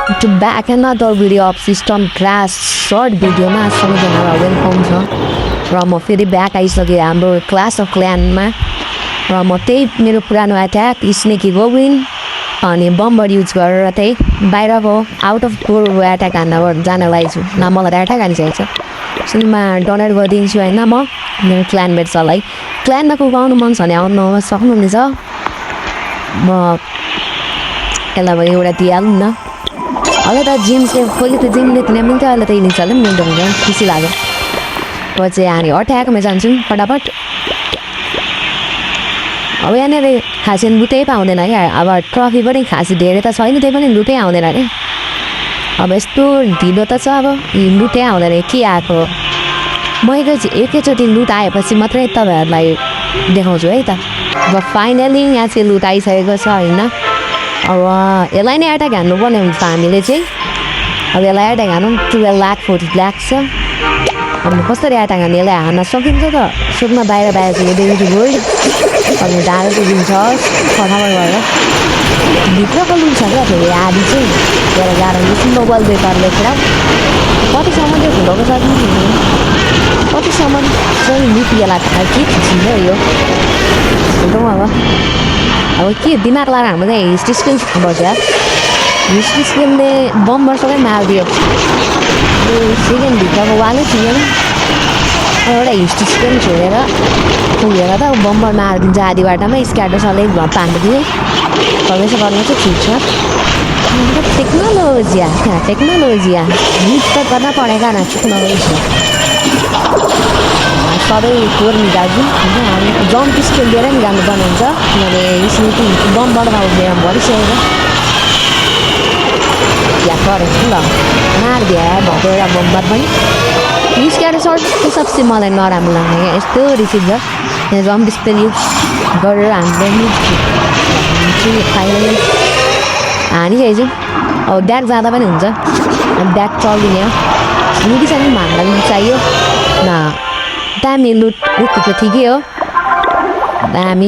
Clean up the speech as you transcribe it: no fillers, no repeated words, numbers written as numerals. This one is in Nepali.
to back another video of System Crash short भिडियोमा सबैजनालाई वेलकम छ र म फेरि ब्याक आइसकेँ हाम्रो क्लास अफ क्ल्यानमा र म त्यही मेरो पुरानो एट्याक स्नेकी गोविन अनि बम्बर युज गरेर त्यही बाहिरको आउट अफ कोर एट्याक हान्न जान लागेको छु न मलाई त एट्याक हानिसकेको छ सुनमा डोनेट गरिदिन्छु होइन म मेरो क्ल्यानमेट्सहरूलाई क्ल्यानमा कुदाउनु मन छ भने आउनु सक्नुहुनेछ म यसलाई भयो एउटा दिइहालौँ न अहिले त जिम्सले खोल्यो त जिमले मिल्थ्यो अहिले त इनिसले पनि मिल्दो हुन्छ खुसी लाग्यो पछि हामी अट्याकमा जान्छौँ फटाफट अब यहाँनिर खासै लुटै पाउँदैन क्या अब ट्रफी पनि खासै धेरै त छैन त्यही पनि लुटै आउँदैन अरे अब यस्तो ढिलो त छ अब लुटै आउँदैन के आएको म एकैचोटि लुट आएपछि मात्रै तपाईँहरूलाई देखाउँछु है त अब फाइनली यहाँ चाहिँ लुट आइसकेको छ होइन अब यसलाई नै एट्याक हान्नुपर्ने हुन्छ हामीले चाहिँ अब यसलाई एट्याक हानौँ 12 लाख 40 लाख छ अनि कसरी एट्याक हान्ने यसलाई हान्न सकिन्छ त सुटमा बाहिर चाहिँ डेली गोल्ड अनि डाँडो दिन्छ फटाफट भएर भित्रको लुट छ क्या फेरि आधी चाहिँ एउटा गाह्रो मोबाइल बेकारले पुरा कतिसम्म चाहिँ फुटाउनु सक्नु कतिसम्म चाहिँ लुट यसलाई थाहा के खिचिन्छ यो फुटौँ अब के दिमाग लगाएर हाम्रो चाहिँ हिस्ट्री स्किल बस्यो हिस्ट्री स्किलले बम्बर सबै मारिदियो सेकेन्डभित्रको वालै थिएन एउटा हिस्ट्री स्किल छोडेर पुगेर त बम्बर मारिदिन्छ आधी बाटामै स्क्याटर सबै पान्दियो सर्वेस गर्न चाहिँ ठिक छ टेक्नोलोजिया युज त गर्न पढेका न टेक्नोलोजी सबै कोर निकाल्छौँ होइन हामी जम्प स्किल दिएर निकाल्नुपर्ने हुन्छ किनभने स्मृति बमबाट उभिएर भरिसकेको या गरेको ल मारिदियो भएको एउटा बमबाट पनि युज गरेर सर्ट सबसे मलाई नराम्रो लाग्ने क्या यस्तो रिसिभ छ यहाँ जम्प स्किल युज गरेर हामीले फाइनली हानिसकेको अब ब्याग जाँदा पनि हुन्छ ब्याग चल्दिने हो लुटिसक्यो पनि हामीलाई लुट चाहियो न दामी लुट उठेको ठिकै हो दामी